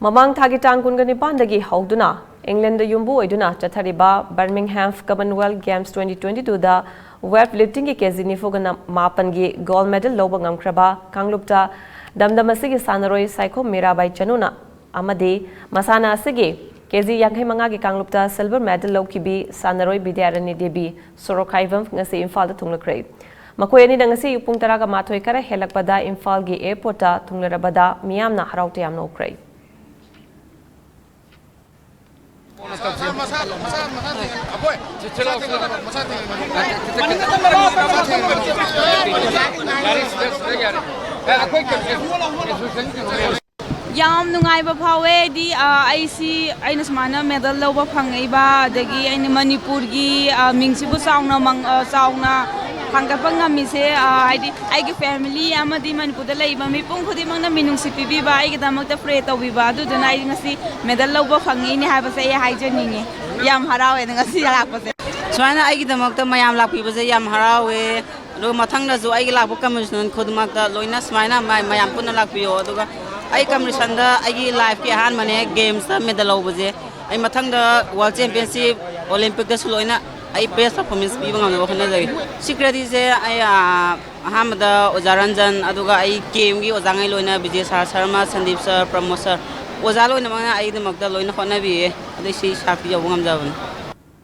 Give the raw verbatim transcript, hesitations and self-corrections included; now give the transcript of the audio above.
ꯃꯃꯥꯡ ꯊꯥꯒꯤ ꯇꯥꯡ ꯀꯨꯟꯒ ꯅꯤꯄꯥꯟꯗꯒꯤ ꯍꯧꯗꯨꯅ ꯏꯪꯂꯦꯟꯗ ꯌꯨꯝꯕꯨ ꯑꯣꯏꯗꯨꯅ ꯆꯠꯊꯔꯤꯕ Birmingham Commonwealth Games twenty twenty-twoꯗ weight liftingꯒꯤ ꯀꯦꯖꯤ ꯅꯤꯐꯨꯒ ꯃꯥꯄꯟꯒꯤ gold medal ꯂꯧꯕ ꯉꯝꯈ꯭ꯔꯕ ꯀꯥꯡꯂꯨꯞꯇ ꯗꯝꯗꯝ ꯑꯁꯤꯒꯤ ꯁꯥꯟꯅꯔꯣꯏ ꯁꯥꯏꯈꯣꯝ ꯃꯤꯔꯥꯕꯥꯏ ꯆꯅꯨꯅ ꯑꯃꯗꯤ ꯃꯁꯥꯟꯅ ꯑꯁꯤꯒꯤ ꯀꯦꯖꯤ ꯌꯥꯡꯈꯩ ꯃꯉꯥꯒꯤ ꯀꯥꯡꯂꯨꯞꯇ silver medal ꯂꯧꯈꯤꯕꯤ ꯁꯥꯟꯅꯔꯣꯏ ꯕꯤꯗ꯭ꯌꯥꯔꯥꯅꯤ ꯗꯦꯕꯤ ꯁꯣꯔꯣꯛꯈꯥꯏꯕꯝ ꯉꯁꯤ ꯏꯝꯐꯥꯜꯗ ꯊꯨꯡꯂꯈ꯭ꯔꯦ꯫ ꯃꯈꯣꯏ ꯑꯅꯤꯅ ꯉꯁꯤ ꯄꯨꯡ ꯇꯔꯥꯒ ꯃꯥꯊꯣꯏ ꯈꯔ ꯍꯦꯜꯂꯛꯄꯗ ꯏꯝꯐꯥꯜꯒꯤ airportꯇ ꯊꯨꯡꯂꯔꯕꯗ ꯃꯤꯌꯥꯝꯅ ꯍꯔꯥꯎ ꯇꯌꯥꯝꯅ ꯎꯈ꯭ꯔꯦ꯫ ꯌꯥꯝ ꯅꯨꯡꯉꯥꯏꯕ ꯐꯥꯎꯋꯦ꯫ ꯍꯥꯏꯗꯤ ꯑꯩꯁꯤ ꯑꯩꯅ ꯁꯨꯃꯥꯏꯅ medal ꯂꯧꯕ ꯐꯪꯉꯛꯏꯕ, ꯑꯗꯒꯤ ꯑꯩꯅ ꯃꯅꯤꯄꯨꯔꯒꯤ ꯃꯤꯡꯁꯤꯕꯨ ꯆꯥꯎꯅ ꯆꯥꯎꯅ ꯊꯥꯡꯒꯠꯄ ꯉꯝꯃꯤꯁꯦ꯫ ꯍꯥꯏꯗꯤ ꯑꯩꯒꯤ family ꯑꯃꯗꯤ ꯃꯅꯤꯄꯨꯔꯗ ꯂꯩꯔꯤꯕ ꯃꯤꯄꯨꯝ ꯈꯨꯗꯤꯡꯃꯛꯅ ꯃꯤꯅꯨꯡꯁꯤ ꯄꯤꯕꯤꯕ, ꯑꯩꯒꯤꯗꯃꯛꯇ pray ꯇꯧꯕꯤꯕ, ꯑꯗꯨꯗꯨꯅ ꯑꯩ ꯉꯁꯤ medal ꯂꯧꯕ ꯐꯪꯉꯤꯅꯦ ꯍꯥꯏꯕꯁꯦ ꯑꯩ ꯍꯥꯏꯖꯅꯤꯡꯉꯤ꯫ ꯌꯥꯝ ꯍꯔꯥꯎꯋꯦ ꯉꯁꯤ ꯂꯥꯛꯄꯁꯦ꯫ ꯁꯨꯃꯥꯏꯅ ꯑꯩꯒꯤꯗꯃꯛꯇ ꯃꯌꯥꯝ ꯂꯥꯛꯄꯤꯕꯁꯦ ꯌꯥꯝ ꯍꯔꯥꯎꯋꯦ꯫ ꯑꯗꯨꯒ ꯃꯊꯪꯗꯁꯨ ꯑꯩꯒꯤ ꯂꯥꯛꯄ competition ꯈꯨꯗꯤꯡꯃꯛꯇ ꯂꯣꯏꯅ ꯁꯨꯃꯥꯏꯅ ꯃꯌꯥꯝ ꯄꯨꯟꯅ ꯂꯥꯛꯄꯤꯌꯣ꯫ ꯑꯗꯨꯒ ꯑꯩ competitionꯗ ꯑꯩꯒꯤ lifeꯀꯤ ꯑꯍꯥꯟꯕꯅꯦ gamesꯇ medal ꯂꯧꯕꯁꯦ꯫ ꯑꯩ ꯃꯊꯪꯗ World Championship, Olympicꯇꯁꯨ ꯂꯣꯏꯅ ꯑꯩ best performance ꯄꯤꯕ ꯉꯝꯅꯕ ꯍꯣꯠꯅꯖꯒꯦ꯫ ꯁꯤ creditꯁꯦ ꯑꯩ ꯑꯍꯥꯟꯕꯗ ꯑꯣꯖꯥ ꯔꯟꯖꯟ, ꯑꯗꯨꯒ ꯑꯩ camp ꯑꯣꯖꯥꯉꯩ ꯂꯣꯏꯅ, ꯕꯤꯖꯦ ꯁꯥꯔ ꯁꯔꯃ, ꯁꯟꯗꯤꯞ ꯁꯥꯔ, ꯄ꯭ꯔꯃꯣꯗ ꯁꯥꯔ, ꯑꯣꯖꯥ ꯂꯣꯏꯅꯃꯛꯅ ꯑꯩꯒꯤꯗꯃꯛꯇ ꯂꯣꯏꯅ ꯍꯣꯠꯅꯕꯤꯌꯦ꯫ ꯑꯗꯨ ꯁꯤ ꯁꯥꯔ ꯌꯧꯕ ꯉꯝꯖꯕꯅꯤ꯫